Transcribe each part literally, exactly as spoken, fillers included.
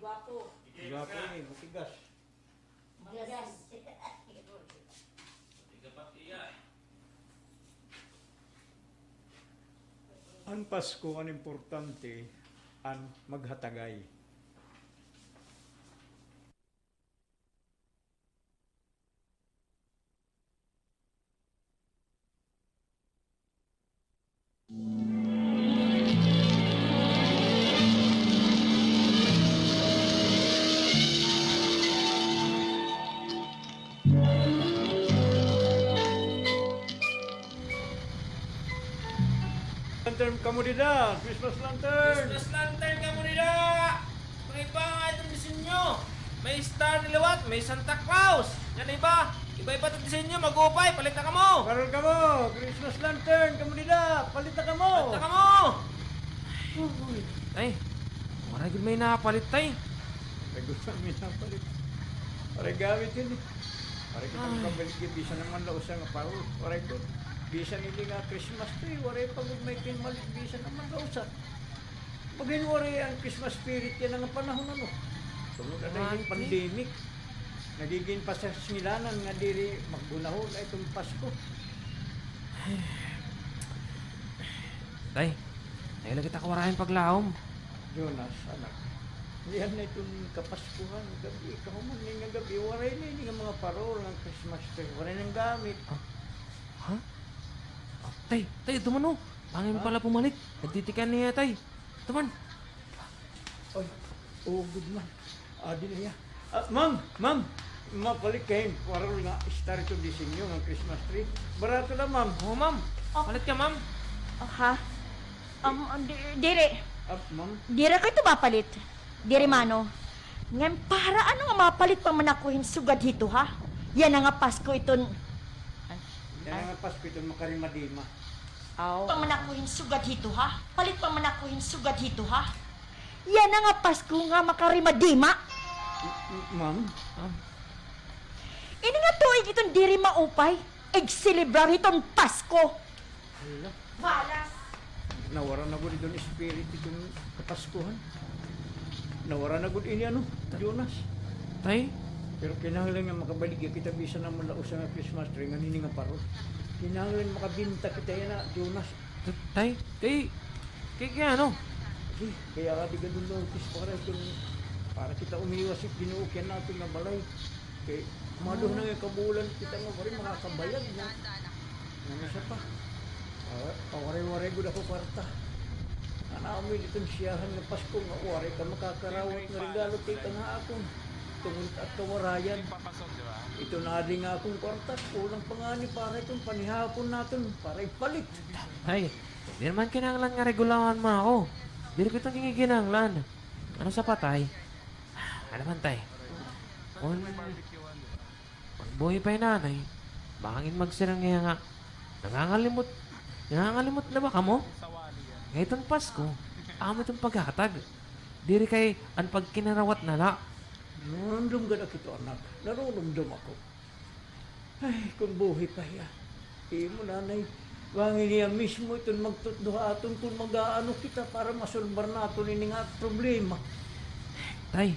Gwapo ini, matigas. Matigas. An Pasko, an importante, an maghatagay. Lantern kamo dida, Christmas lantern. Christmas lantern kamo dida. May iba nga iton disenyo. May star liwat, may Santa Claus. Ngan iba, iba-iba iton disenyo, mag-upay, palit na kamo. Parol kamo, Christmas lantern kamo dida, palit na kamo. Palit na kamo. Uy. Tay, waray gud may napalit, tay. Waray gud may napalit. Waray gamit ini. Waray kita makabalik bisan naman la usa nga parol. Waray gud. Bisan ini nga Christmas tree, waray pa gud may kinmalit bisan naman la usa. Magin waray an Christmas spirit yana nga panahon, ano? Tungod na dahil pandemic, nagigin pasasingilanan nga diri maghunahuna iton Pasko. Tay, naila kita kawarayan paglawom. Jonas, anak, iyan na iton kapaskuhan, gab-i, kahuman ini nga gab-i, waray na ini nga mga parol nga Christmas tree, waray na gamit. Ah, ha? Ah, tay, tay, ito man, oh. Pangin pala pumalit. Nagtitikan niya, tay. Ito man. Oy, oo gud man. Adi na hiya. Ah, ma'am, ma'am, mapalit ka hin parol nga star iton disenyo nga Christmas tree. Barato la, ma'am. Oo, ma'am. Oh. Palit ka, ma'am. Oh, ha? Um, di-, diri. Ah, ma'am. Diri ako ito mapalit. Diri mano. Ngan para ano nga mapalit pa man ako hin sugad hito, ha? Yana nga Pasko iton. Yana nga Pasko iton makarimadima. Aw. Pa man ako hin sugad hito, ha? Palit pa man ako hin sugad hito, ha? Yana nga Pasko nga makarimadima. M-, m-, ma'am? Ah. Ini nga tuig iton diri maupay, igselebrar hiton Pasko. Hala. Malas. Nawara na gud iton spirit iton kapaskuhan. Nawara na gud ini, ano, Jonas. Tay? Pero kinahanglan nga makabaligya kita bisan naman la usa nga Christmas tree ngan ini nga parol. Kinahanglan makabinta kita yana, Jonas. T-, tay, kay, kay, kay ano? Sige, kaya ka di ka dun notice para iton, para kita umiwas it Ginoo kay naton nga balay. Kay, maduha na nga kabulan kita nga waray makakabayad na. Ngan isa pa, ah, pawaray-waray gud ako kwarta. An amo iton siyahan nga Pasko nga waray ka makakarawat nga regalo kay ka nga akon. Tungod at kawarayan. Ito na di nga akon kwarta, kulang pa ngani para iton panihapon naton, para ipalit. Ay, di naman kinahanglan nga regulahan mo ako. Diri ko iton kingikinahanglan. Ano sa patay? Ano man, tay? Kun, kun buhi pa hi nanay, bangin magsiring hiya nga, nangangalimot, nangangalimot na ba kamo? Nga iton Pasko, amo iton paghatag. Diri kay an pagkinarawat na la. Narurumdom gad ako ito, anak. Narurumdom ako. Ay, kun buhi pa hiya. Imo nanay, bangin hiya mismo iton magtutdo ha aton kun mag-aano kita para masolbar naton ini nga problema. Tay,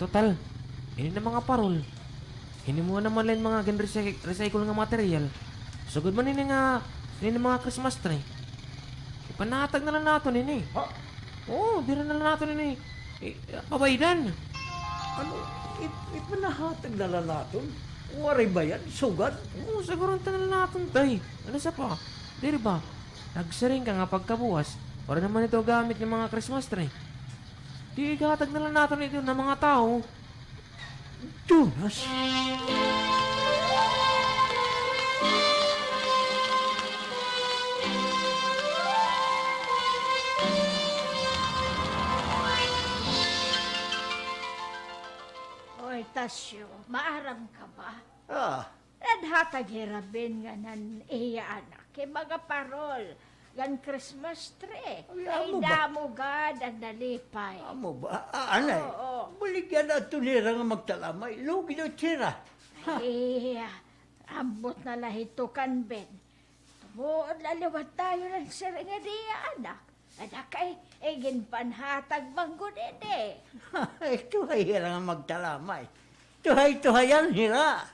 total, ini na mga parol. Hinimuan naman la hin mga gin-recy-, recycle nga material. Sugad man ini nga, ini mga Christmas tree. Ipanahatag na la naton ini. Ha? Oo, diri na la naton ini. Eh, pabaydan. Ano? Ip-, ipanahatag na la naton? Waray bayad? Sugad? Oo, sugad na la naton, tay. Ano sa pa? Diri ba? Nagsiring ka nga pagkabuwas, waray naman ito gamit nga mga Christmas tree. Di ihatag na la naton ito nga mga tawo. Jonas? Oy, Tasyo, maaram ka ba? Ah. Naghatag hi Raben ngan an iya anak hin mga parol ngan Christmas tree. Ay, amo ba? Damo gad an nalipay. Amo ba? Ah, anay. Oo. Baligya na adto nira nga magtalamay. Lugi na hira. Ay, ambot na la hito kan Ben. Tumuod la liwat dayon an siring han iya anak. Anak ay, iginpanhatag man gud ini. Tuhay hira nga magtalamay. Tuhay-tuhayan hira.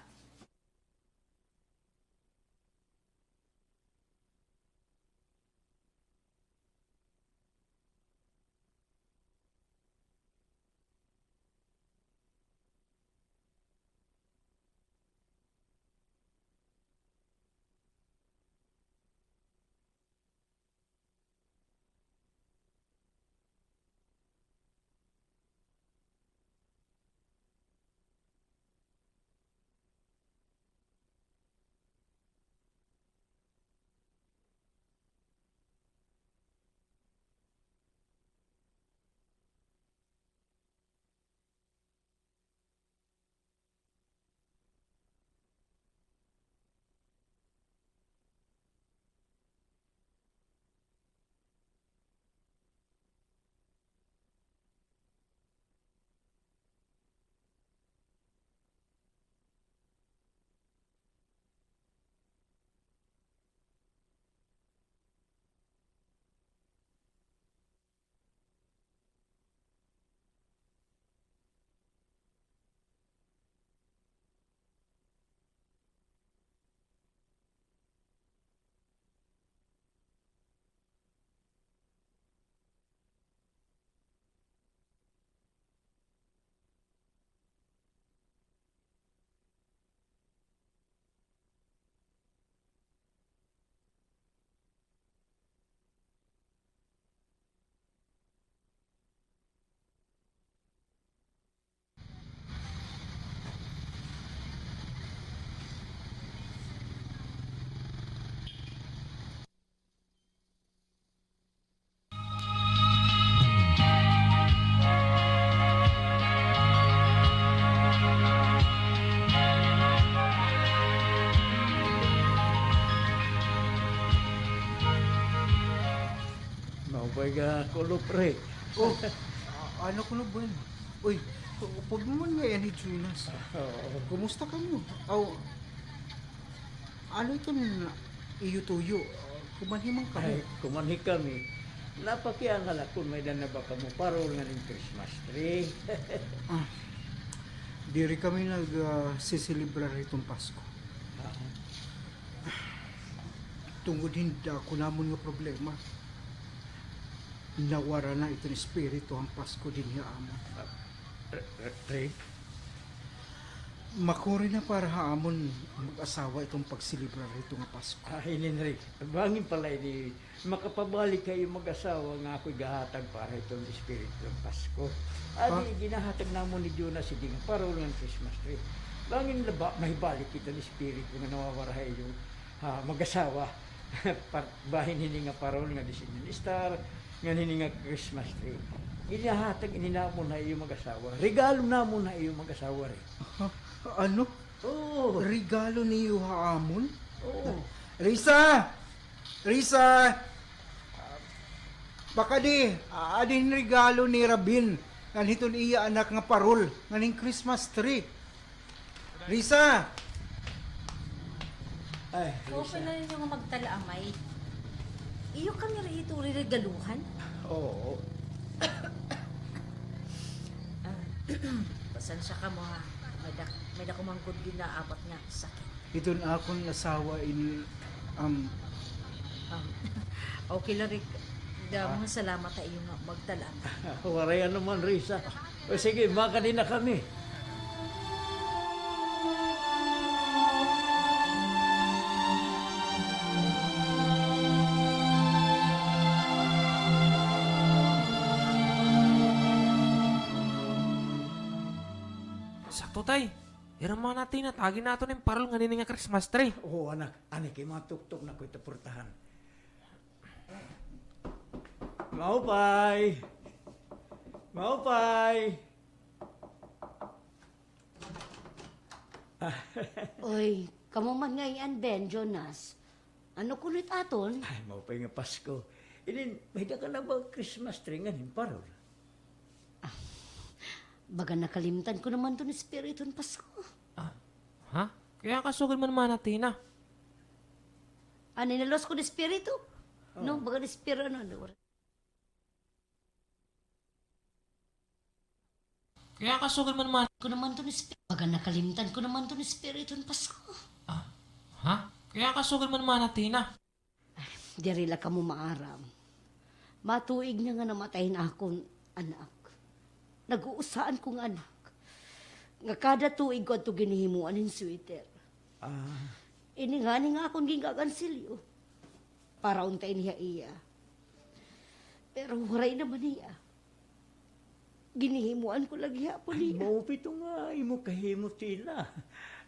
Maupay nga kulop, Rick. Oh, a-, ano, kulop, bueno. Uy, upod mo man ngay-an hi Jonas. Oo. Kumusta kamo? Aw, ano iton iyo tuyo? Kumanhi man kamo? Ay, kumanhi kami. Napakiana la kon may-ada na ba kamo parol ngan hin Christmas tree. Ah, diri kami nag, ah, siselebrar hiton Pasko. Ah. Tungod hin dako namon nga problema, nawara na iton espiritu han Pasko dinhi ha amon. Ah, Re-, Re-, Rick? Makuri na para ha amon mag-asawa iton pagselebrar hito nga Pasko. Ah, inin, Rick. Bangin pala ini makapabalik ha iyo mag-asawa nga ako igahatag para hiton espiritu han Pasko. Adi, ha? Ginahatag namon ni Jonas hini nga parol ngan Christmas tree. Bangin la ba mahibalik iton espiritu nga nawawara ha iyo, ha, mag-asawa. Par-, bahin hini nga parol nga disenyo hin star, ngan hini nga Christmas tree. Ginahatag ini namon ha iyo mag-asawa. Regalo namon ha iyo mag-asawa, Rick. Ha? Ano? Oo. Regalo niyo ha amon? Oo. Risa! Risa! Pakadi, adi hin regalo ni Rabin, ngan hiton iya anak nga parol, ngan hin Christmas tree. Risa! Ay, Risa. Open na ninyo nga magtalaamay. Iyo kami ra hito reregaluhan? Oo. Ah, pasensya kamo, ha. May dak-, may dako man gud ginaabat nga sakit. Iton akon asawa ini, um, Um, okay la, Rick. Damo nga salamat ha iyo nga magtalaamay. Waray ano man, Risa. O sige, makadi na kami. Sakto, Tay. Hira Mana Tina, tagi naton hin parol ngan hini nga Christmas tree. Oo, anak. Ani kay matuktok na ko ita purtahan. Maupay! Maupay! Oy, kamo man ngay-an, Ben, Jonas. Ano kuno it aton? Ay, maupay nga Pasko. Inin, may-ada ka na ba Christmas tree ngan hin parol? Ah, baga nakalimtan ko naman iton espiritu han Pasko. Ah, ha? Kay kasugad man, Mana Tina. Ano, naluwas ko hin espiritu? Oh. No, baga espiritu, ano, ano. Kay kasugad man, mana. Ko naman ton espi-, baga nakalimtan ko naman ton espiritu hin Pasko. Ah, ha? Kay kasugad man, mana Tina. Diri la kamo maaram. Matuig na nga namatay an akon anak. Nag-uusahan ko nga anak. Nga kada tuig ko adto ginhihimuan hin sweater. Ah. Ini ngani nga akon gingagansilyo. Para unta ini ha iya. Pero waray naman hiya. Ginhihimuan ko la gihapon hiya. Ay, maupay ito nga imo kahimo, Tina.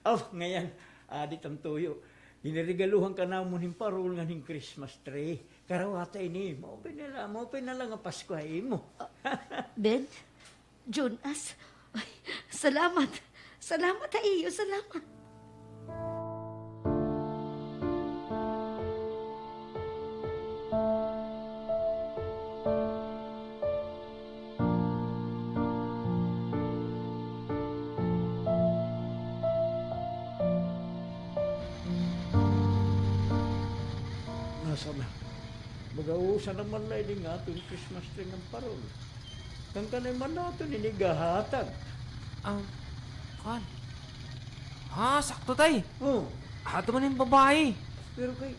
Aw, ngay-an, adi it am tuyo. Ginregaluhan ka namon hin parol ngan hin Christmas tree. Karawata ini, maupay na la, maupay na la nga Pasko ha imo. Ah, Ben, Jonas, ay, salamat. Salamat ha iyo, salamat. Nasa na? Baga usa naman la ini nga aton Christmas tree ngan parol. Kan kanay man naton ini igahatag. An, kuan. Ha, sakto, tay. Oh. Ato man ini babaye. Pero kay,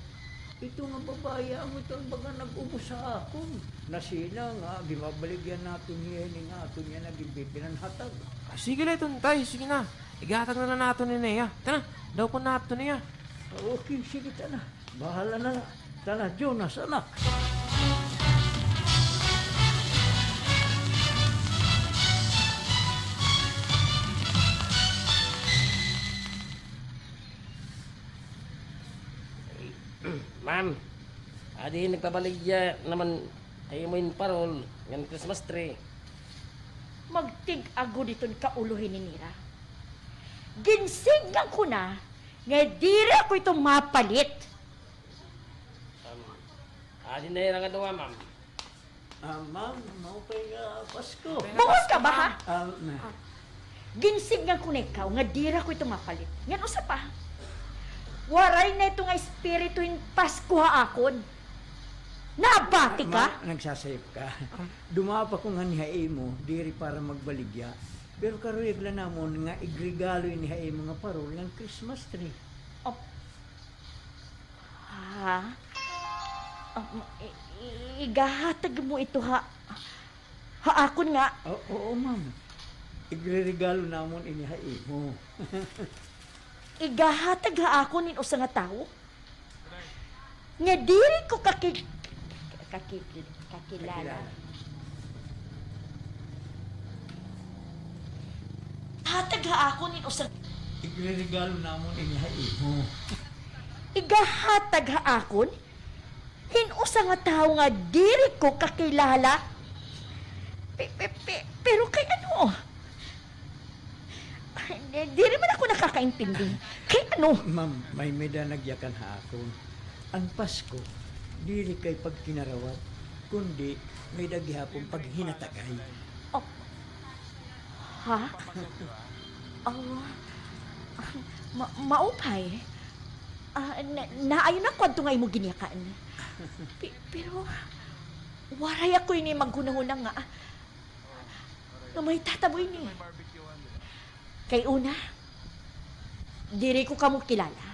ito nga babaye, amo ito an baga nag-ubos ha akon. Nasina nga, ginbabaligya naton hiya ini nga aton nga ginpipinanhatag. Ah, sige la iton, tay, sige na. Igahatag na la naton ini, ha. Tana, dawkon naton ini, ha. Okay, sige, tana. Bahala na la. Tana, Jonas, anak. Ma'am, adi nagpabaligya naman ha imo hin parol ngan Christmas tree. Magtig-a gud iton kaulo hini nira. Ginsidngan ko na nga diri ako ito mapalit. Um, adi na hira nga duha, ma'am. Ah, ma'am, maupay nga Pasko. Buot ka ba, ha? Ah, na. Ah. Ginsidngan ko na ikaw nga diri ako ito mapalit. Ngan usa pa, waray na ito nga espiritu hin Pasko ha akon. Nabati ka? Ah, ma'am, nagsasayop ka. Dumaop ako ngani ha imo, diri para magbaligya. Pero karuyag la namon nga igregalo ini ha imo nga parol ngan Christmas tree. Oh. Ha? Um, i-, i-, igahatag mo ito ha, ha akon nga? O-, oo, ma'am. Igreregalo namon ini ha imo. Igahatag ha akon hin usa nga tawo? Nga diri ko kaki-, kaki-, kakilala. Kakilala. Hatag ha akon hin usa. Igreregalo namon ini ha imo. Igahatag ha akon hin usa nga tawo nga diri ko kakilala. Pe-, pe-, pe-, pero kay ano? Ay, di-, diri man ako nakakaintindi. Kay ano? Ma'am, may-ada nagyakan ha akon. An Pasko, diri kay pagkinarawat, kundi may-ada gihapon paghinatagay. Oh. Ha? Oh. Ma-, maupay. Ah, na-, naayon ako adto nga imo ginyakan. Pi-, pero, waray ako ini maghunahuna nga, nga may tatabo ini. Kay una, diri ko kamo kilala.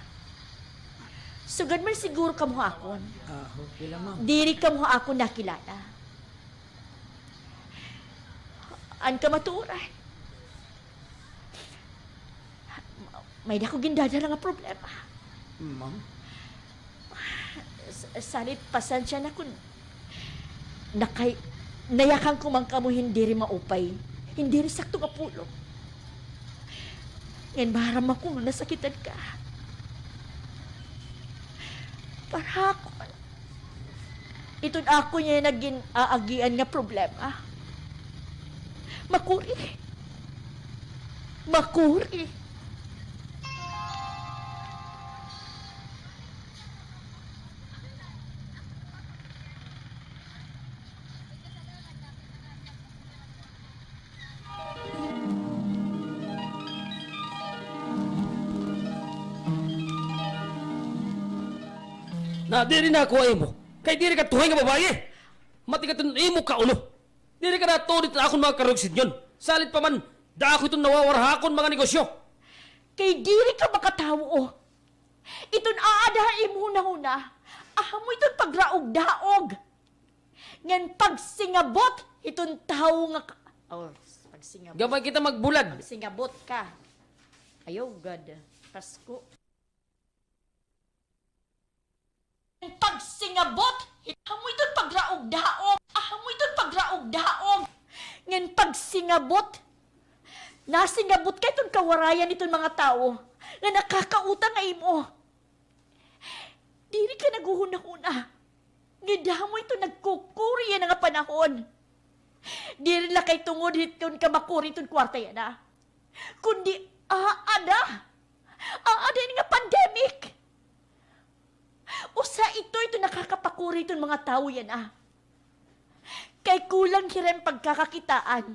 Sugad man siguro kamo ha akon. Ah, okay la, ma'am. Diri kamo ha akon nakilala. An kamatuoran, may-ada ko gindadala nga problema. Ma'am? S-, salit, pasensya na kon nakay-, nayakan ko man kamo hin diri maupay, hin diri sakto nga pulong. Ngan maaram ako nga nasakitan ka. Para ha akon, iton akon nga nagin-aagian nga problema, makuri. Makuri. Nadiri na ako ha imo, kay diri ka tuhay nga babaye. Matigas iton imo kaulo. Diri ka natuod hit akon mga karuyag sidngon. Salit pa man, Da ako iton nawawara ha akon mga negosyo. Kay diri ka makatawo. Iton aada ha imo hunahuna, amo iton pagraog-daog. Ngan pagsingabot hiton tawo nga ka-, oh, pagsingabot. Gamay kita magbulag. Pagsingabot ka. Ayaw gad. Pasko. Pagsingabot, amo iton pagraog-daog, amo iton pagraog-daog. Ngan pagsingabot, nasingabot ka iton kawarayan iton mga tawo nga nakakautang ha imo. Diri ka naghuhunahuna nga damo iton nagkukuri yana nga panahon. Diri la kay tungod hiton ka makuri iton kwarta yana, kundi aada. Aada ini nga pandemic. Usa ito, ito nakakapakuri iton mga tawo yana. Kay kulang hira hin pagkakakitaan.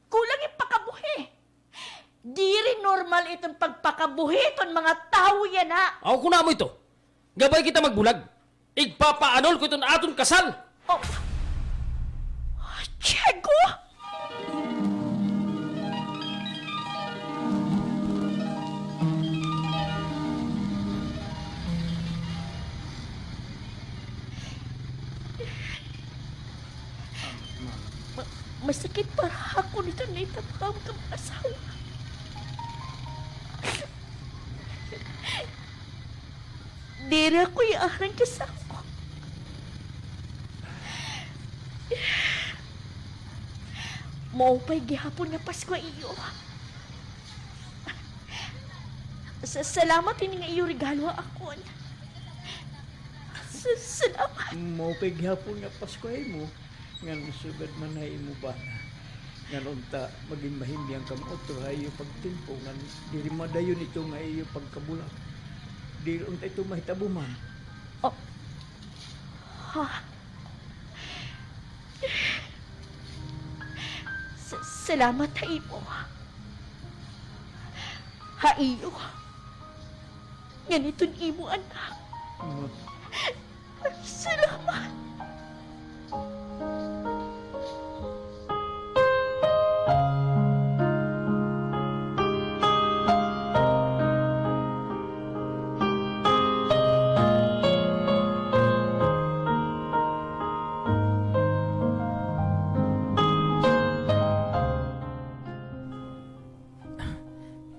Kulang hin pakabuhi. Diri normal iton pagpakabuhi iton mga tawo yana. Aw, kun amo ito, gabay kita magbulag. Igpapaanol ko iton aton kasal. Oh. Diego! Ma-, masakit para ha akon iton nahitabo ha amon kamag-asawa. Diri ako iarang kasako. Maupay gihapon nga Pasko ha iyo. Sa-, salamat hini nga iyo regalo ha akon. Sa-, salamat. Maupay gihapon nga Pasko ha imo. Ngan sugad man ha imo bana. Ngan unta, magin mahimbiyang kamo utro ha iyo pagtimpo, ngan diri madayon ito nga iyo pagkabulag. Diri unta ito mahitabo man. Oh. Ha? Sa-, salamat ha imo. Ha iyo. Ngan iton imo anak. Ma. Salamat.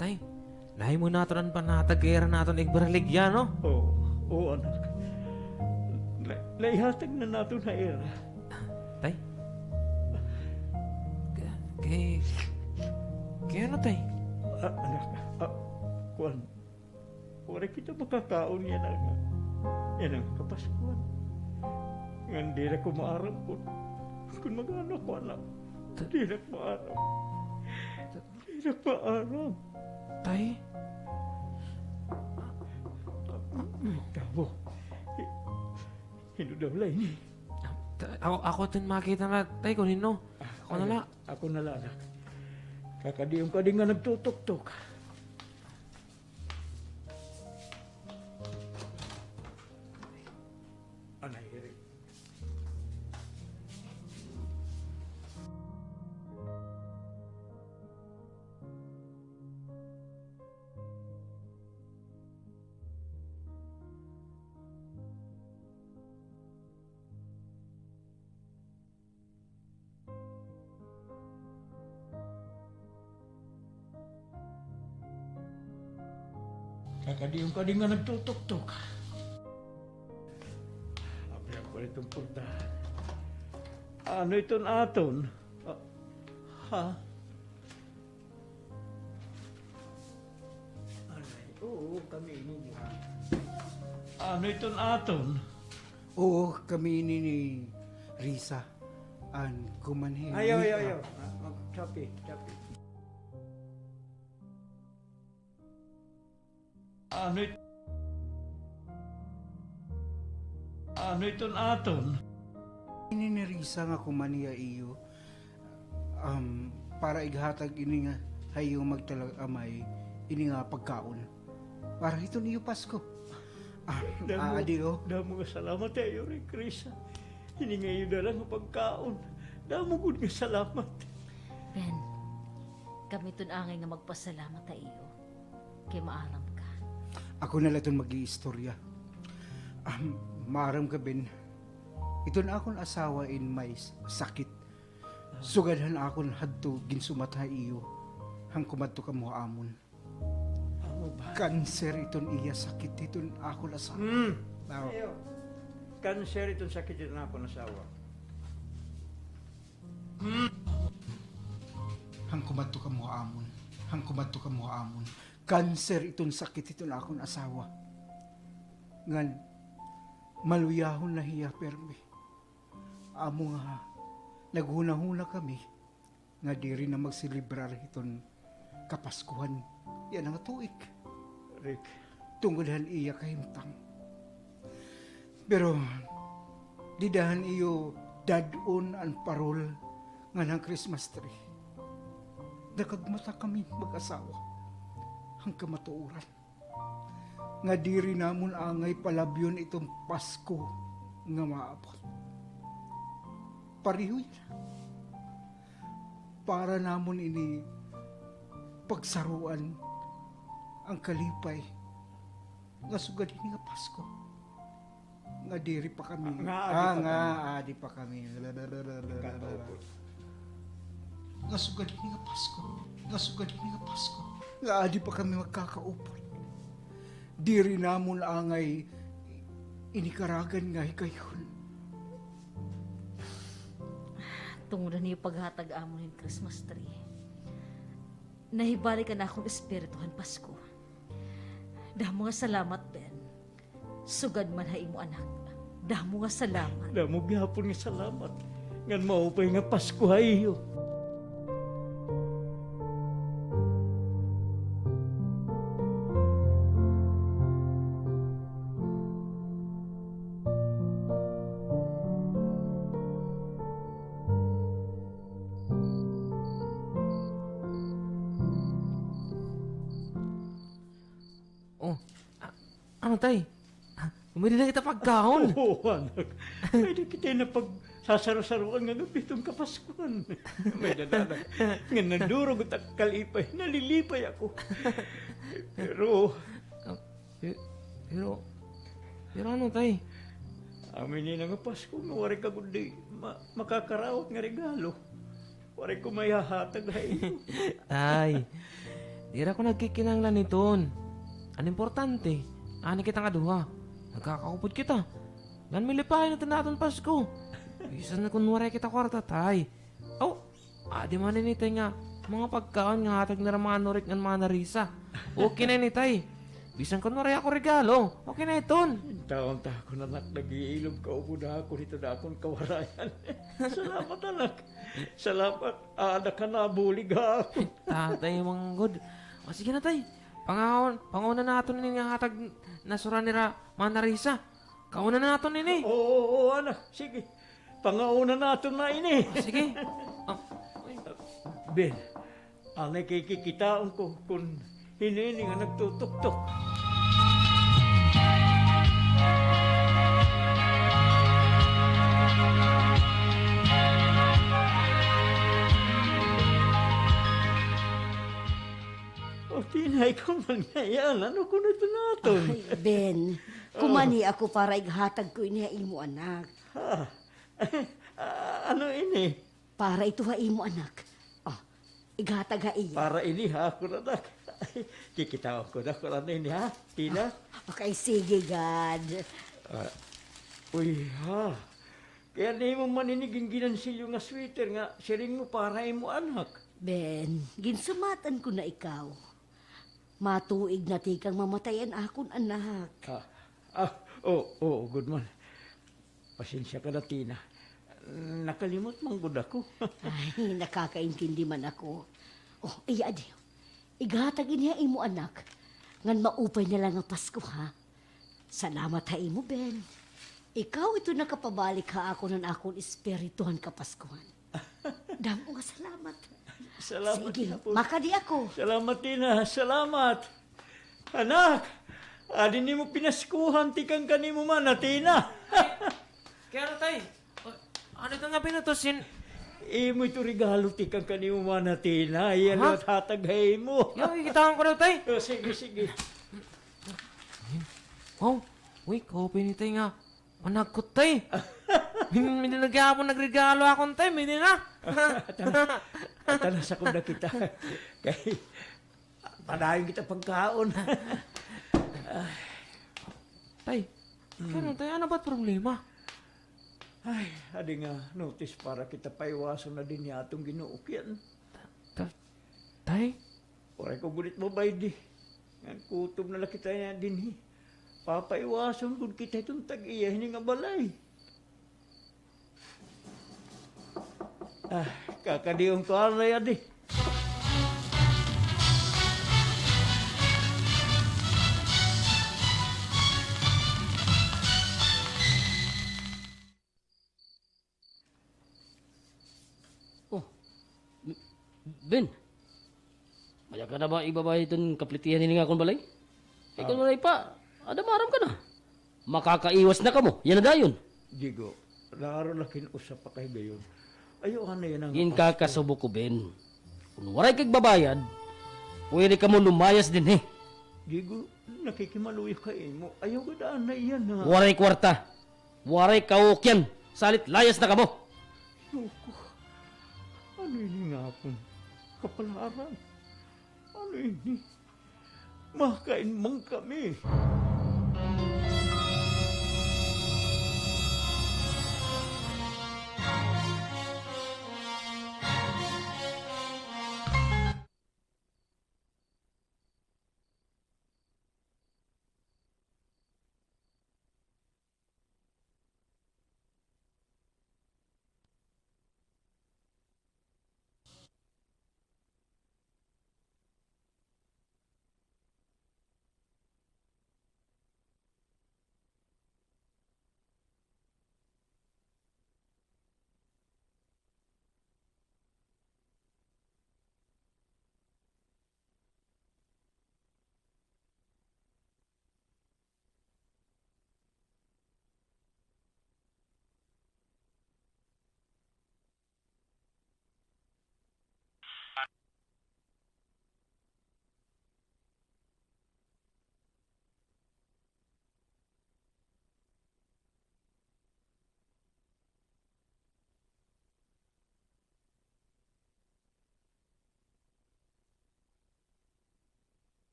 Tay, nahimo naton an panhatag kay ira naton igbaligya, no? Oo, oo, anak. Na-, naihatag na naton ha ira. Tay? Ka-, kay, kay ano, tay? Ah, anak, ah, kuan, waray kita makakaon yana nga, yana nga kapaskuhan. Ngan diri ko maaram kun, kun mag-ano ako, anak. Diri ko maaram. Diri ko maaram. Tay? Tawo. Hi-, hin-o daw la ini? Ta-, ako, ako iton makita nga, tay, kun hin-o. Ah, ako na la. Ako na la, anak. Kakadiom ka dinhi nga nagtutuktok. Anay, iri. Kakadiom ka dinhi nga nagtutuktok. Abrihan ko iton portahan. Ano iton aton? Ah, ha? Anay, oo, kami ini. Ano iton aton? Oo, kami ini ni Risa. An kumanhi. Ayaw, ayaw, ayaw. Ah, mag-, chapi, chapi. Ano it-, ano iton aton? Ini ni Risa nga kumanhi ha iyo, um, para ighatag ini nga ha iyo magtala-, amay, ini nga pagkaon. Para hiton iyo Pasko. Ah, damo, ah, adi, oh. Damo nga salamat ha iyo, Risa. Ini nga iyo dala nga pagkaon. Damo gud nga salamat. Ben, Kami iton angay nga magpasalamat ha iyo, kay maaram ka. Ako na la iton mag-iistorya. Ah, maaram ka, Ben. Iton akon asawa in may s-, sakit. Sugad han akon hadto ginsumat ha iyo, han kumadto kamo ha amon. Amo ba? Kanser iton iya sakit hiton akon asawa. Hmm. Aw. Iyo. Kanser iton sakit hiton akon asawa. Hmm. Han kumadto kamo ha amon. Han kumadto kamo ha amon. Kanser iton sakit hiton akon asawa. Ngan, maluyahon na hiya pirmi. Amo nga, naghunahuna kami nga diri na magselebrar hiton Kapaskuhan yana nga tuig. Rick. Tungod han iya kahimtang. Pero, dida han iyo dad-on an parol ngan han Christmas tree, nakagmata kami mag-asawa han kamatuoran nga diri namon angay palabyon iton Pasko nga maabot. Pareho yana. Para namon ini pagsaroan an kalipay nga sugad hini nga Pasko. Nga diri pa kami. Ah, nga adi pa kami. Nga sugad hini nga Pasko. Nga sugad hini nga Pasko. Nga adi pa kami magkakaupod. Diri namon angay ini karagan nga higayon. Tungod han iyo paghatag amon hin Christmas tree, nahibalik an akon espiritu han Pasko. Damo nga salamat, Ben. Sugad man ha imo anak. Damo nga salamat. Damo gihapon nga salamat. Ngan maupay nga Pasko ha iyo. Oh, a-, ano, tay? Ah, may-ada kita pagkaon. Oo, anak. May-ada kita napagsasarosaroan nga gab-i hiton Kapaskuhan. May-ada, anak. Nga nadurog it ak kalipay. Nalilipay ako. Pero, ah, pe-, pero, pero ano, tay? Amo ini na nga Pasko nga waray ka gud di ma-, makakarawat nga regalo. Waray ko maihahatag ha iyo. Tay, diri ako nagkikinahanglan hiton. An importante, anay kita nga duha. Nagkakaupod kita. Ngan malipayon naton an aton Pasko. Bisan na kon waray kita kwarta, tay. Aw, adi man ini, tay, nga mga pagkaon nga hatag nira Mana Orik ngan Mana Risa. Okay na ini, tay. Bisan kon waray ako regalo, okay na iton. Intawon ta ako, anak, nag-iilob ka upod ha akon hiton akon kawarayan. Salamat, anak. Salamat, anak, ha nabulig ha akon. Tatay man gud. O, sige na, tay. Pangaon, pangaon na naton ini nga hatag nasura nira Mana Risa. Kaon na naton ini. Oo, oo, anak. Sige. Pangaon na naton na ini. O, sige. O. Ben, anay kay kikitaon ko kon hin-o ini nga nagtutuktok. O, Tina, ikaw man ngay-an. Ano kuno ito naton? Ay, Ben, kumani ako para ighatag ko ini ha imo anak. Ha? Ah, ano ini? Para ito ha imo anak. O, ighatag ha iya. Para ini ha akon anak. Kikitaon ko na kon ano ini ha, Tina. O, okay, sige gad. Ah, uy ha. Kay an imo man ini gin-, ginansilyo nga sweater nga siring mo para imo anak. Ben, ginsumatan ko na ikaw. Matuig na tikang mamatay an akon anak. Ah, ah, oo, oo, gud man. Pasensya ka na, Tina. Nakalimot man gud ako. Ay, nakakaintindi man ako. O, iya adi. Ighatag ini ha imo anak. Ngan maupay na la nga Pasko, ha? Salamat ha imo, Ben. Ikaw ito nakapabalik ha akon han akon espiritu han Kapaskuhan. Damo nga salamat. Salamat gihapon. Sige, makadi ako. Salamat, Tina. Salamat. Anak, adi nimo pinaskuhan tikang kan imo mana, Tina. Kay ano, tay? Ano ito nga binutos hin Imo ito regalo tikang kan imo mana Tina. Iyan liwat hatag ha imo. Yo, kikitaan ko daw, tay. O, sige, sige. Wow, uy, kaupay ni tay nga managkot, tay. Min-, min-, gihapon nagregalo ha akon, tay, min-, na. Tana, tana, sakop na kita. Kay, padayon kita pagkaon. Tay, kay ano, tay, ano ba it problema? Ay, adi nga, notice para kita paiwason na dinhi ha aton Ginoo, kiyan. Ta-, tay? Waray ko gud it mabaydi. Ngan kutob na la kita dinhi. Papaiwason gud kita hiton tag-iya hini nga balay. Ah, kakadion ko anay adi. Oh, Ben, maya ka na ba ibabayad hiton kaplitihan hini nga akon balay? Ikaw na pa, ada maaram ka na. Makakaiwas na kamo, yana dayon. Diego, naaro la kin usa pa ka higayon. Ayaw anay yana nga Pasko. Ginkakasubo ko, Ben. Kon waray ka igbabayad, pwede kamo lumayas dinhi. Diego, nakikimaluoy ako ha imo. Ayaw gad anay yana. Waray kwarta. Waray kaukyan, salit layas na kamo. Loko, ano ini nga akon kapalaran? Ano ini? Makain man kami.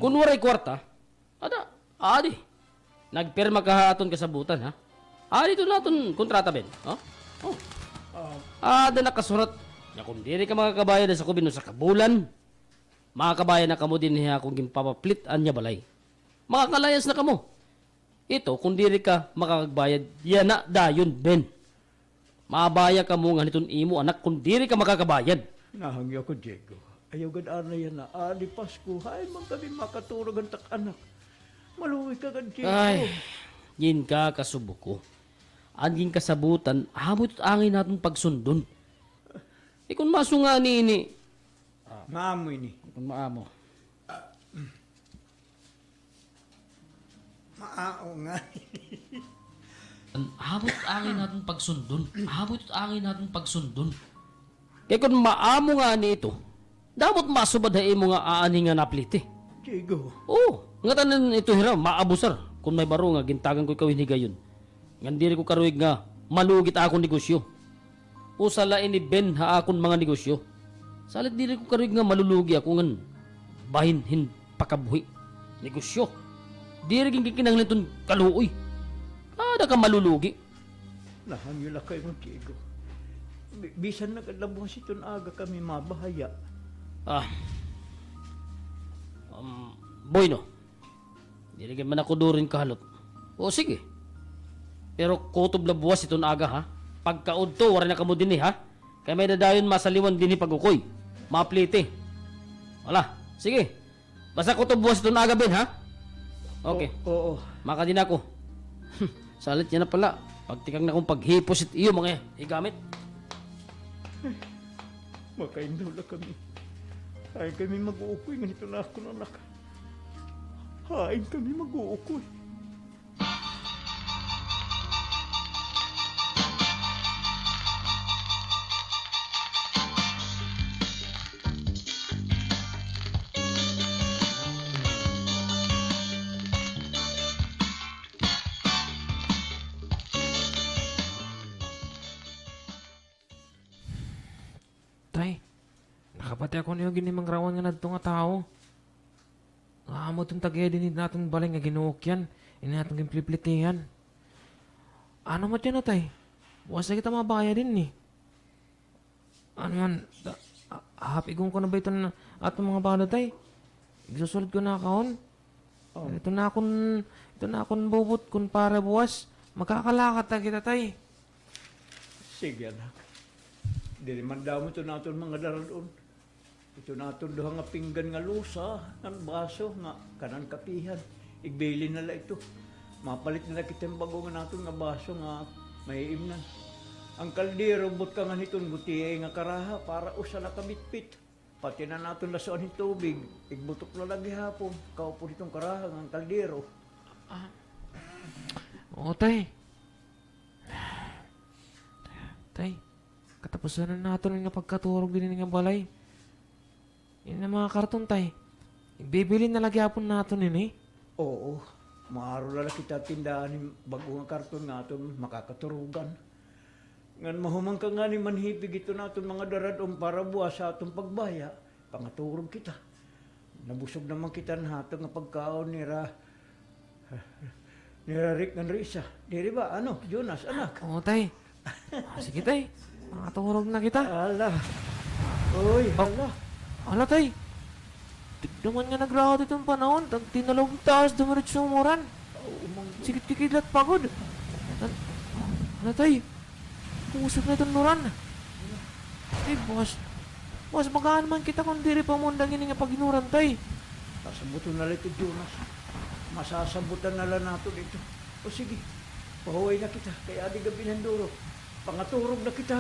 Kon waray kwarta, ada, adi. Nagpirma ka ha aton kasabutan, ha? Adi ito na aton kontrata, Ben. Oh? Oh. Ada nakasurat nga kon diri ka makakabayad ha sakop hin usa ka bulan, makakabayad na kamo dinhi ha akon ginpapaplit-an nga balay. Makakalayas na kamo. Ito, kon diri ka makakagbayad, yana dayon, Ben. Mabaya kamo ngan hiton imo anak kon diri ka makakabayad. Nahangyo ako, Diego. Ayaw gad anay yana. Adi Pasko, hain man kami makaturog han tak anak? Maluoy ka gad, Diego. Ay, ginkakasubo ko. An ginkasabutan, amo ito it angay naton pagsundon. Eh, kon masunga niini, Ah. Maamo ini. Kon maamo. Maao nga. Amo it angay naton pagsundon. Amo it angay naton pagsundon. Kay kon maamo ngani ito, damo it masubad ha imo nga aanhi nga napliti. Diego. Oo, ngatanan ito hira, maabusar. Kon may baro nga gintagan ko ikaw hin higayon. Ngan diri ko karuyag nga malugi it akon negosyo. Usa la ini, Ben, ha akon mga negosyo. Salit diri ko karuyag nga malulugi ako ngan bahin hin pakabuhi. Negosyo. Diri gin kinahanglan iton kaluoy. Ada ka malulugi. Nahangyo la kay mo, Diego. Bi-, bisan nag-adlaw buwas iton aga kami mabahaya. Ah. Um, bueno. Diri gad man ako durin kahalot. O, sige. Pero kutob la buwas iton aga, ha? Pagkaudto, waray na kamo dinhi, ha? Kay may-ada dayon masaliwan dinhi pag-ukoy. mapliti. Wala. Sige. Basta kutob buwas iton aga, Ben, ha? Okay. O, oo. Makadi na ako. Salit niya na pala. Pagtikang na akon paghipos it iyo mga higamit. Makaindaw la kami. Hain kami mag-uukoy ngan hiton akon anak? Hain kami mag-uukoy? Tay, nakapati ako niyo gin-imangrawan nga nadto nga tawo. Nga amo iton tag-iya dinhi hit aton balay nga ginuukyan, ini aton ginpliplitihan. Ano man yana, tay? Buwas na kita mabaya dinhi. Ano man, da-, a-, hahapigon ko na ba iton aton mga balod, tay? Igsusulod ko na akon. O. Ito na akon, ito na akon bubutkon para buwas. Makakalakat na kita, tay. Sige, anak. Diri man damo iton aton mga darad-on. Iton aton duha nga pinggan nga lusa, ngan baso nga kanan kapihan. Igbilin na la ito. Mapalit na la kita hin bag-o nga aton nga baso nga maiimnan. An kaldero, butkangan hiton gutiay nga karaha para usa la ka bitbit. Pati na an aton lasuan hin tubig, igbutok na la gihapon, kaupod hiton karaha ngan kaldero. Ah. Oo, tay. Tay, katapusan na naton nga pagkaturog dinhi nga balay. Ini nga mga karton, tay. Igbibilin na la gihapon naton ini. Oo, maaro na la kita tindahan hin bag-o nga karton nga aton makakaturogan. Ngan mahuman ka ngani manhipig hiton aton mga darad-on para buwas ha aton pagbaya, pangaturog kita. Nabusog naman kita han hatag nga pagkaon nira, nira Rick ngan Risa. Diri ba? Ano, Jonas, anak? Oo, tay. Ah, sige, tay. Pangaturog na kita. Hala. Uy, hala. Hala, tay. Tigda man nga nagraot iton panahon, tag-tinalaw taas, dumiretso umuran. Oo, man. Sige, kikidlat pa gud. An-, ano, tay? Kusog na iton uran. Ay, boss. Boss, mag-aano man kita kon diri pa maundang ini nga pag-inuran, tay? Pasabuton na la ito, Jonas. Masasabutan na la naton ito. O sige, pahuway na kita, kay adi gab-i na hin duro. Pangaturog na kita.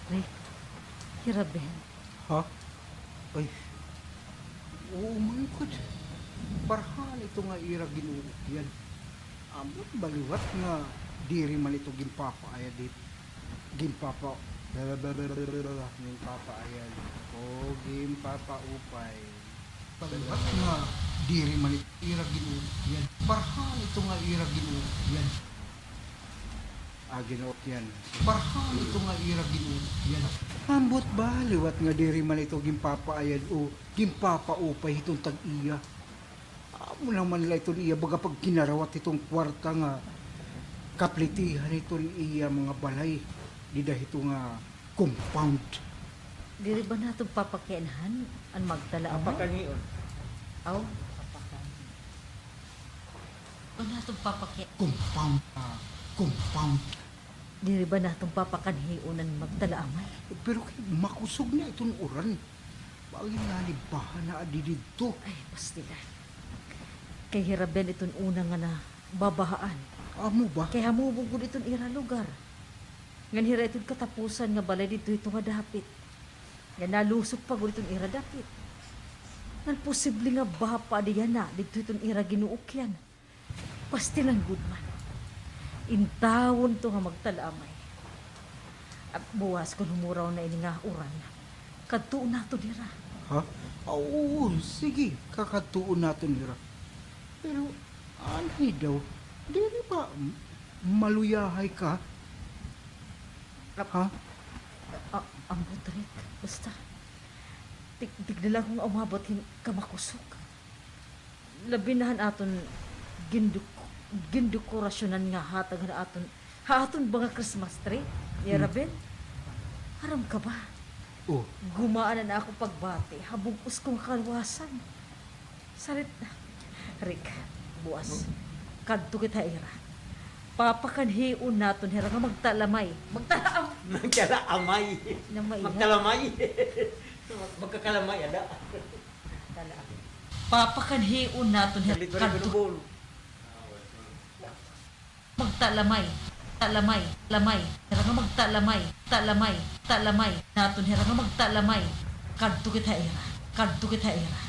Ay, hira, Ben. Ha? Ay. Oo man gud. Parahan ito nga ira gin-uukyan. Ambot ba liwat nga diri man ito ginpapaayad it, ginpapa-, ginpapaayad o ginpapaupay. Ba liwat nga diri man ito ira gin-uukyan. Parahan ito nga ira gin-uukyan. Ah, gin-uukyan. Parahan ito nga ira gin-uukyan. Ambot ba liwat nga diri man ito ginpapaayad o ginpapaupay hiton tag-iya. Amo naman la iton iya baga pagkinarawat hiton kwarta nga kaplitihan hiton iya mga balay dida hito nga compound. Diri ba naton papakianhan an magtala amay? Papakanhion. Aw, papakanhion. Ba naton papaki- Compound, ah, compound. Diri ba naton papakanhion an magtala amay? Pero kay makusog na iton uran. Bangin ngani baha na adi didto. Ay, pastilan. Kay hira Ben iton una nga nababahaan. Amo ba? Kay hamubo gud iton ira lugar. Ngan hira iton katapusan nga balay didto hito nga dapit. Ngan nalusok pa gud iton ira dapit. Ngan posible nga baha pa adi yana didto hiton ira ginuukyan. Pastilan gud man. Intawon ito nga magtala amay. At buwas kon humuraw na ini nga uran, kadtuon naton hira. Ha? Ah, oo, sige, kakadtuon naton hira. Pero, anhi daw, diri ba m-, maluyahay ka? Ha? A-, ambot, Rick. Basta, tig-, tigda la kon umabot hin kamakusog. Labi na han aton ginduk-, gindekorasyonan nga hatag han aton, ha aton ba nga Christmas tree, Yara Ben? Aram ka ba? Oh. Gumaan na an akon pagbati ha bug-os ko nga kaluwasan. Salit, Rick, buwas, kadto kita ha ira. Papakanhion naton hira nga magtalamay. Magtalam- Magtalamay. Lamay, ha? Magtalamay. Mag-, magkakalamay, ada. Tala. Papakanhion naton hira. Kadto. Magtalamay, talamay, lamay, hira nga magtalamay, talamay, talamay, naton hira nga magtalamay. Kadto kita ha ira, kadto kita ha ira.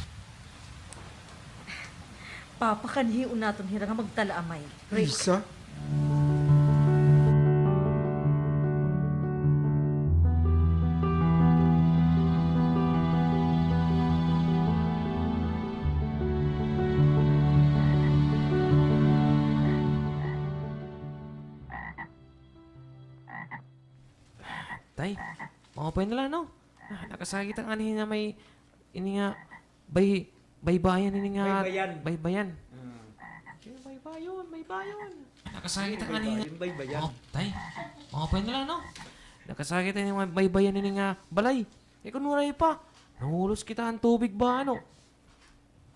Papakanhion naton hira nga magtalamay. Rick. Isa? Tay, maupay na la, no? Ah, nakasakit an anhi nga may, ini nga, bay-, baybayan ini nga, baybayan. Baybayan. Hmm. Sige, baybayon, baybayon. Nakasakit an anhi nga, baybayan. Oh, tay, maupay na la, no? Nakasakit an anhi nga baybayan ini nga balay. Eh, kun waray pa, nahulos kita han tubig ba, ano?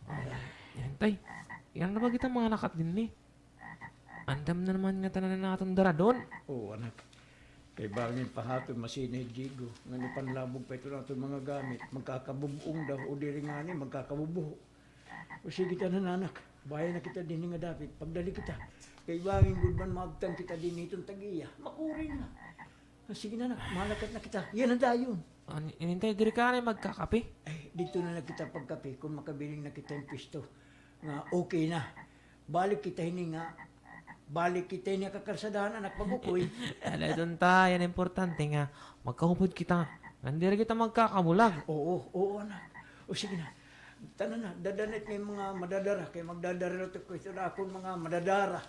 Ay, yan, tay. Iyan na ba kita mga nakat dinhi? Andam na naman nga tanan an aton daradon. Oo, anak. Kay bangin pa ha aton masina hi Diego, ngan ipanlabog pa iton aton mga gamit, magkakabub-ong daw, o diri ngani, magkakabubuho. O sige, tanan, anak. Baya na kita dinhi nga dapit, pagdali kita. Kay bangin gud man maabtan kita dinhi hiton tag-iya, makuri na. Ah, sige na, anak, malakat na kita. Yana dayon. An-, inintay, diri ka na magkakape? Ay, didto na la kita pagkape, kun makabiling na kita hin puwesto nga okay na. Balik kita hini nga, balik kita hini nga kakalsadahan, anak, pag-ukoy. Ala, iton, tay, an importante nga magkahupod kita. Ngan diri kita magkakabulag. Oo, oo, anak. O, sige na. Tanan na, dad-an it mga madadara, kay magdadara la ako hiton akon mga madadara.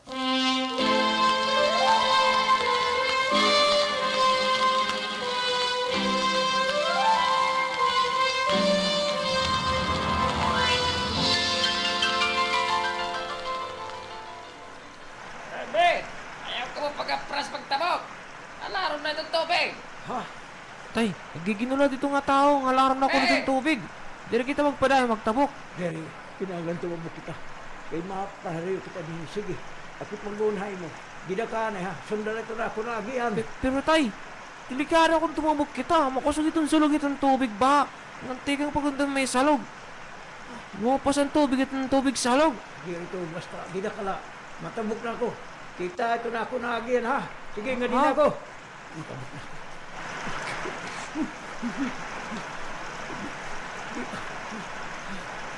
Be, ayaw kamo pag-apras pagtabok. Alarom na iton tubig. Ha? Tay, nagiginulat ito nga tawo nga alarom na kuno iton tubig. Diri kita magpadayon magtabok. Diri, kinahanglan tumabok kita. Kay mapahariyo kita dinhi. Sige, ako mag-unahay mo. Dida ka anay, ha. Sunda la iton akon agian. Pe-, pero, tay, delikado kon tumabok kita. Makusog iton sulog hiton tubig ba. Ngan tikang pa gud may salog. Luwapas an tubig, iton tubig salog. Diri ito, basta, dida ka la. Matabok na ako. Kita iton akon agian, ha? Sige, ngadi na ako. Matabok na ako.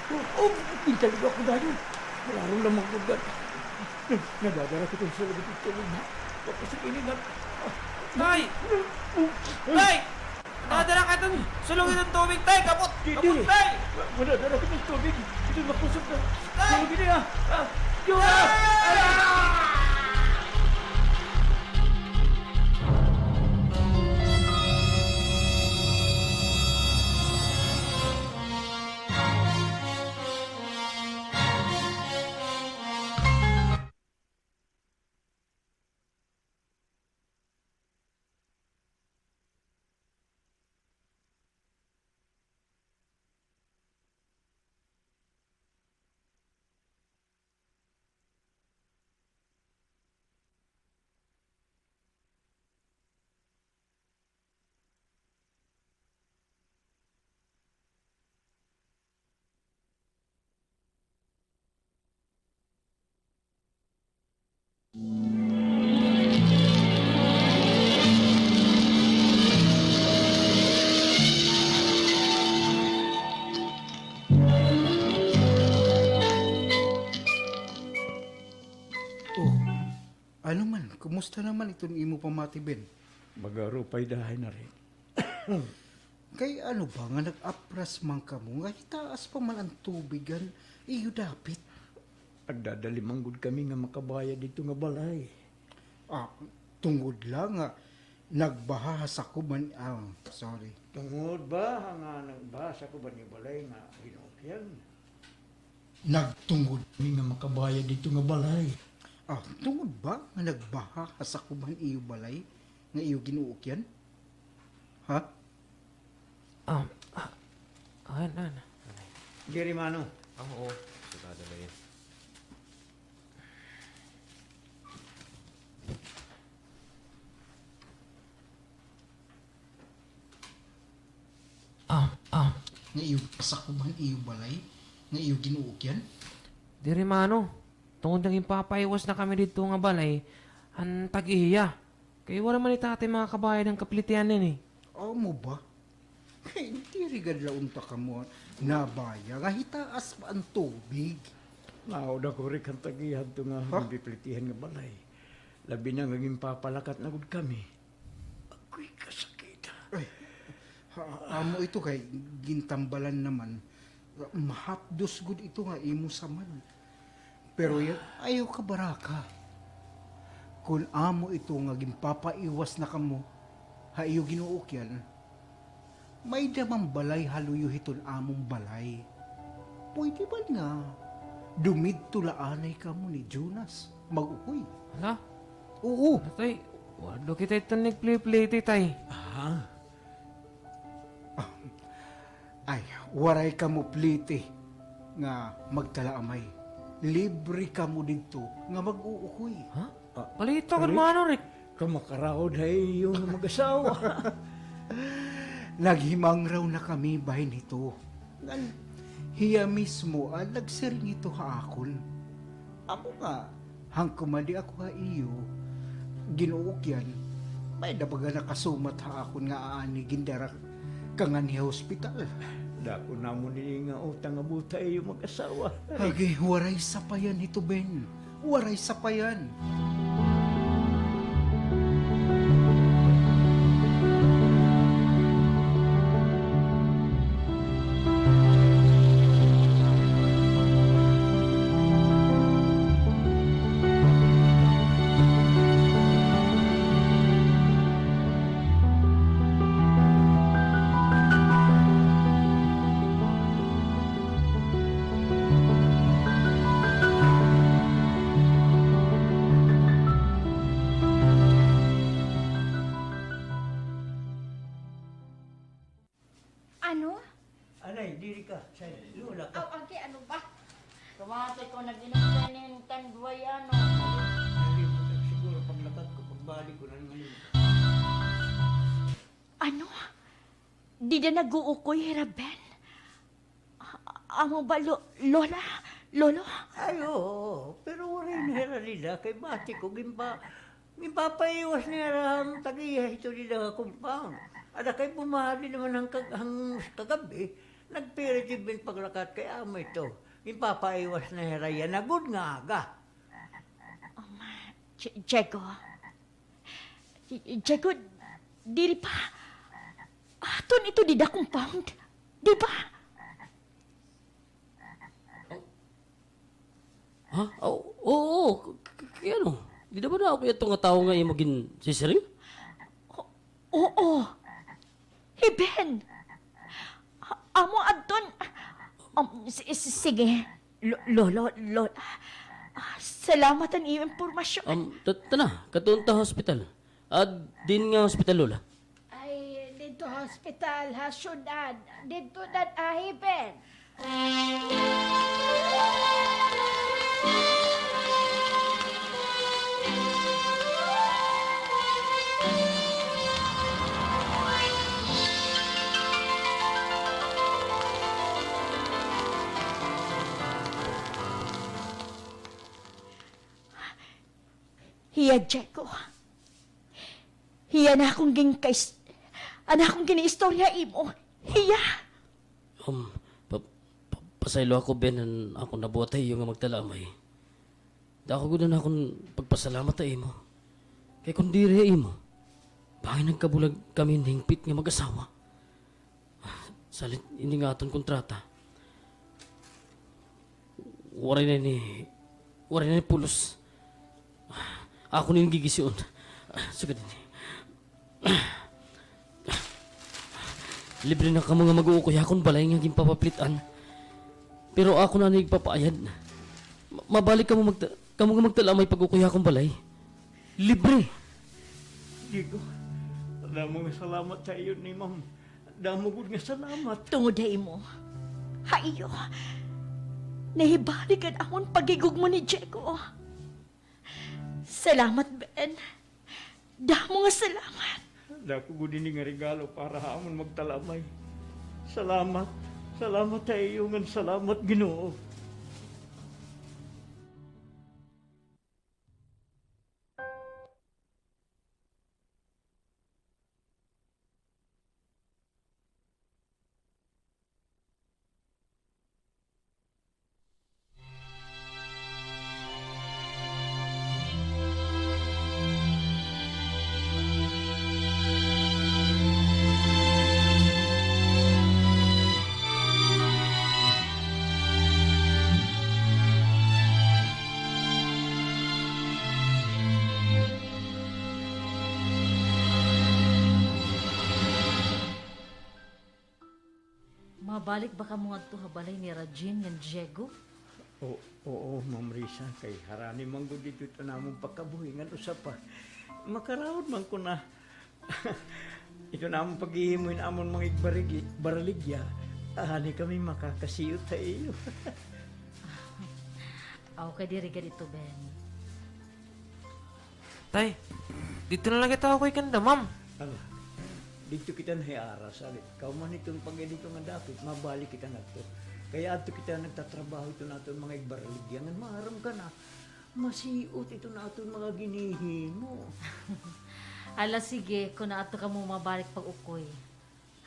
Oh, oh, pintaligo ako dayon. Wala ron lamang lugar. Nadadara ko iton sulog iton tubig, ha? Tapos ini na. Tay! Tay! Nadadara ka iton sulog iton tubig, tay! Kapot! Kapot, tay! Nadadara ko iton tubig. Ito, makusog na. Tay! Sulog ini, ha? Ah! Tay! Oh, ano man, kumusta naman iton imo pamati, Ben? Magarupay dahay na rin. Kay ano ba nga nag-apras man kamo nga hitaas pa man an tubig han iyo dapit? Nagdadali man gud kami nga makabayad didto nga balay. Ah, tungod la nga nagbaha ha sakob han, ah, sorry. Tungod ba nga nagbaha ha sakob han iyo balay nga ginuukyan? Nagtungod kami nga makabayad didto nga balay. Ah, tungod ba nga nagbaha ha sakob han iyo balay nga iyo ginuukyan? Ha? Ah, ah, ah, na, na. Diri, mano. Ah, oo. Sagada la yan. Ah, ah. Nga iyo pasakuban iyo balay, nga iyo gin-uukyan? Diri, mano. Tungod nga ginpapaiwas na kami didto nga balay han tag-iya. Kay waray man ni tatay makakabayad han kaplitihan nini. Amo ba? Kay diri gad la unta kamo nabaya nga hitaas pa an tubig. Naod ako, Rick, han tag-iya hadto nga ginpiplitihan nga balay. Labi na nga ginpapalakat na gud kami. Agoy kasakit. Ay, ha, amo ito kay gintambalan naman. Mahapdos gud ito nga imo samad. Pero ya, ayaw kabaraka. Kon amo ito nga ginpapaiwas na kamo ha iyo gin-uukyan, may-ada man balay ha luyo hiton amon balay. Pwede man nga dumidto la anay kamo ni Jonas mag-ukoy. Hala? Oo. Hala, tay, wala kita iton nagplipli, tay. Ah. Ah, ay, waray kamo pliti nga magtalaamay. Libre kamo didto nga mag-uukoy. Ha? Ah, balita ko, Rick? Hermano Rick. Kamakaraod ha iyo nga mag-asawa. Naghimangraw na kami bahin hito. Ngan hiya mismo an nagsiring hito ha akon. Amo nga, hangko man di ako ha iyo gin-uukyan, may-ada baga nakasumat ha akon nga aani gindara ka nganhi ha hospital. Dako namon ini nga utang nga buot ha iyo mag-asawa. Agi, waray sapayan hito, Ben. Waray sapayan. Ano? Anay, diri ka. Sa lola ka. Aw, agi, ano ba? Kamati ko, nag-inom ka nin tanduay, ano? Nalimot ako siguro paglakad ko, pagbalik ko, nalimot. Ano? Dida nag-uukoy hira Ben? A-, amo ba, lo-, Lola? Lolo? Ay, oo. Pero waray na hira dida. Kay bati ko, ginpa-, ginpapaiwas na hira han tag-iya hito dida nga compound. Ada kay bumahali naman han kag-, han kagab-i. Nagpirit hi Ben paglakat kay amo ito. Ginpapaiwas na hira yana gud nga aga. Um, J-, Diego. J-, Diego, diri ba? Aton ito dida compound. Di ba? Ha? Oo, oo. K-, k-, kay ano? Dida ba na ako ito nga tawo nga imo ginsisiring? O-, oo. Hi Ben. A-, amo adton. Um, si-, si-, sige. Lo-, lolo, lola. Ah, salamat han iyo impormasyon. Um, ta-, tana, kadto unta ha hospital. Ah, diin nga hospital, Lola? Ay, didto ha hospital, ha syudad. Didto dad-a hi Ben. Hiya, Diego. Hiya an akon ginkais-, an akon giniistorya ha imo. Hiya. Um, pa-, pa-, pasayloa ako, Ben, han akon nabuhat ha iyo nga magtalaamay. Dako gud an akon pagpasalamat ha imo. Kay kon diri ha imo, bangin nagkabulag kami hin hingpit nga mag-asawa. Salit ini nga aton kontrata. Waray na ini, waray na ini pulos. Ako na ini gigision. Sugad ini. Libre na kamo nga mag-uukoy ha akon balay nga ginpapaplit-an. Pero ako na ini igpapaayad. Ma-, mabalik kamo magta-, kamo nga magtalaamay pag-ukoy ha akon balay. Libre. Diego, Damo nga salamat ha iyo ni, ma'am. Damo gud nga salamat. Tungod ha imo. Ha iyo. Nahibalik an amon paghigugma ni Diego. Salamat, Ben. Damo nga salamat. Dako gud ini nga regalo para ha amon magtalamay. Salamat. Salamat ha iyo ngan salamat, Ginoo. Mabalik ba kamo ngadto ha balay nira Jean ngan Diego? O, oo, Ma'am Risa, kay harani man gud didto it amon pakabuhi ngan usa pa. Makaraot man ko na. Ito na amon paghihimo hin amon mga igbarigi-, baraligya. Ani kami makakasiot ha iyo. Aw, kay diri gad ito, Ben. Tay, didto na la kita ukoy kanda, ma'am. Hala, didto kita nahiara, salit. Kauman hiton pag-, didto nga dapit, mabalik kita ngadto. Kay adto kita nagtatrabaho hiton aton mga igbarligya, ngan maaram ka na, masiot iton aton mga ginhihimo. Hala, sige, kon adto kamo mabalik pag-ukoy.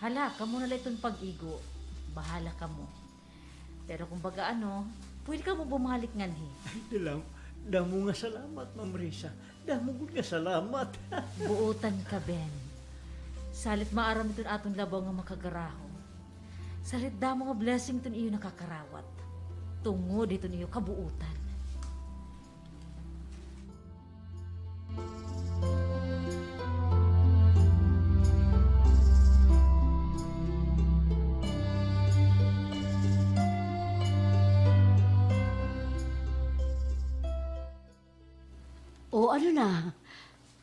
Hala, kamo na la iton pag-igo. Bahala kamo. Pero kon baga ano, pwede kamo bumalik nganhi. Ay, dala-, damo nga salamat, Ma'am Risa. Damo gud nga salamat. Buotan ka, Ben. Salit maaram iton aton labaw nga makagaraho. Salit damo nga blessing iton iyo nakakarawat. Tungod hiton iyo kabuotan. O, ano na?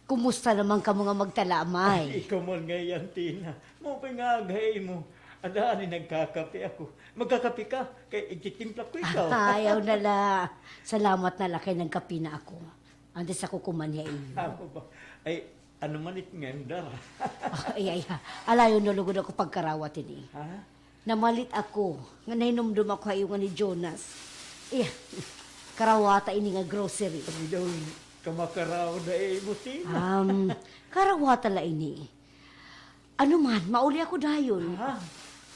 Kumusta naman kamo nga magtalamay? Ay, ikaw man ngay-an, Tina. Maupay nga aga ha imo. Ada, ani, nagkakape ako. Magkakape ka? Kay igtitimpla ko ikaw. Ayaw na la. Salamat na la kay nagkape na ako. Antes ako kumanhi ha iyo. Amo ba? Ay, ano man it nga dara? Ay, ay, ha. Alayon na lugod ako pagkarawat ini. Ha? Namalit ako nga nahinumdom ako ha iyo ngan ni Jonas. Iya, karawata ini nga grocery. Kami daw, kamakaraw na imo, Tina. Um, karawata la ini. Ano man, mauli ako dayon. Ah.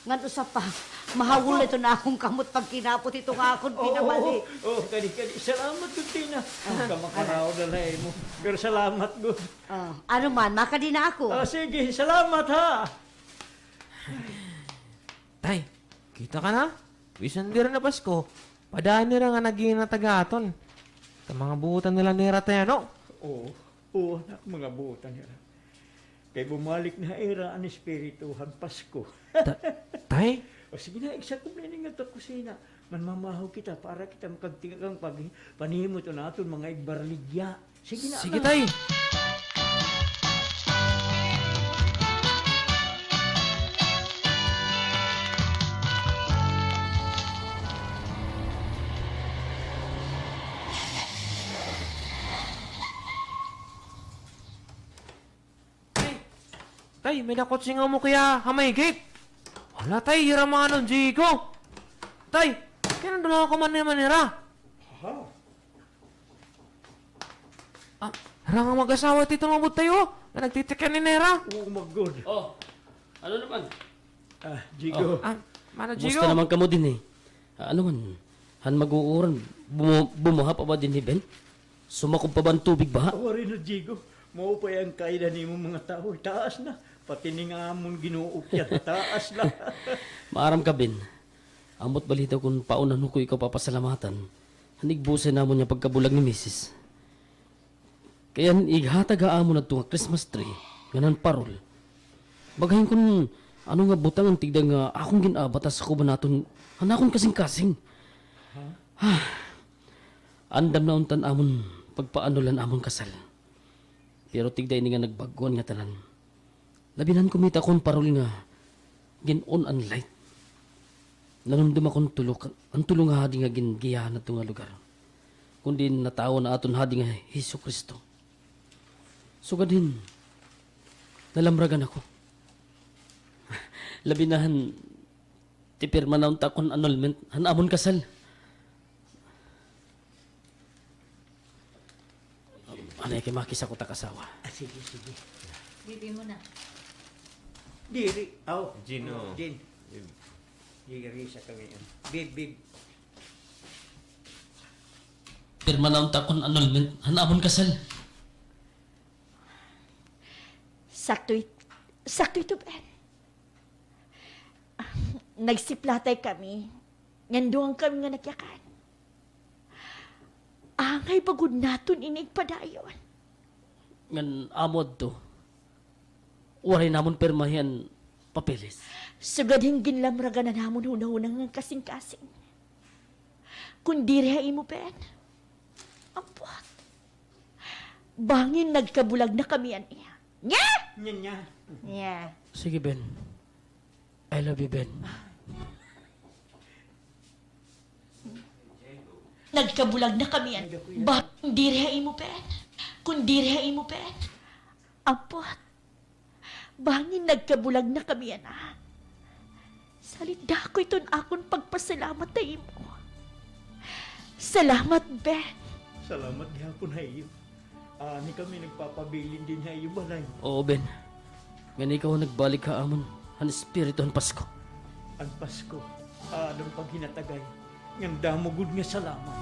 Ngan usa pa, mahawol na ito na akon kamot pagkinapot ito nga akon pinamali. Oo, oo, kadi, kadi. Salamat gud, Tina. Ah, kamakaraw na la imo. Pero salamat gud. Ah, ano man, makadi na ako. Ah, sige, salamat ha. Tay, kita ka na? Bisan diri na Pasko, padaan nira nga naghinatag ha aton. Ta mga buotan na la nira, tay, ano? Oo, oo, anak, mga buotan nira. Kay bumalik na ha ira an espiritu han Pasko. Ta-, tay? O sige na, igsakob na ini ngadto ha kusina. Manmamahaw kita para kita makagtikang pag-, panhimo hiton aton mga igbarligya. Sige na, sige, tay. Tay, tay, may nakutsing amo kaya ha may gate. Hala, tay, hira man, Jigo. Tay, kay nandula ka man naman hira. Aha. Ah, hira nga mag-asawa, tito, nga butay, o. Nga nagtitikan ni nira. Oo, magod. O, ano naman? Ah, Jigo. O, ah, Mano Jigo. Kumusta naman kamo dinhi? Ah, ano man, han mag-uuran, bumu-, bumuha pa ba dinhi, Ben? Sumakob pa ba an tubig baha? Waray na, Jigo. Maupay an kaida nimo mga tawo. Taas na. Pati ini nga amon Ginoo kay taas na. Maaram ka, Ben. Ambot balita kon paon an ako ikaw papasalamatan han igbusay namon nga pagkabulag ni Misis. Kay an ighatag ha amon adto nga Christmas tree ngan han parol. Baga hin kon ano nga butang an tigda nga akon gin-abat ha sakob han aton, han akon kasingkasing. Ha? Ah, andam na unta an amon pagpaanul han amon kasal. Pero tigda ini nga nagbag-o an ngatanan. Labi na han kumita akon parol nga gin-on an light. Nanumdom akon tulo ka, an tulo nga hadi nga gingiyahan adto nga lugar. Kundi natawo na aton hadi nga Jesu-Cristo. Sugad hin, nalamragan ako. Labi na han tipirma na unta akon annulment han amon kasal. Anay kay makisakot ak asawa. Ah, sige, sige. Bibi mo na. Diri, aw. Gino. Gin. Diri sa kami. Bib, bib. Pirma na unta akon annulment han amon kasal. Sakto it-, sakto ito, Ben. Nagsiplatay kami. Ngan duha kami nga nagyakan. Angay pa gud naton ini igpadayon. Ngan amo adto, waray namon pirmahi an papeles. Sugad hin ginlamragan na namon hunahuna ngan kasingkasing. Kon diri ha imo, Ben. Ambot. Bangin nagkabulag na kami an iya. Nya? Nya, nya. Nya. Sige, Ben. I love you, Ben. Nagkabulag na kami an. Ba, kon diri ha imo, Ben. Kon diri ha imo, Ben. Ambot. Bangin nagkabulag na kami, anak. Salit dako iton akon pagpasalamat ha imo. Salamat, Ben. Salamat gihapon ha iyo. Ani kami nagpapabilin dinhi ha iyo balay. Oo, Ben. Ngan ikaw an nagbalik ha amon han espiritu han Pasko. An Pasko, aada an paghinatagay. Ngan damo gud nga salamat.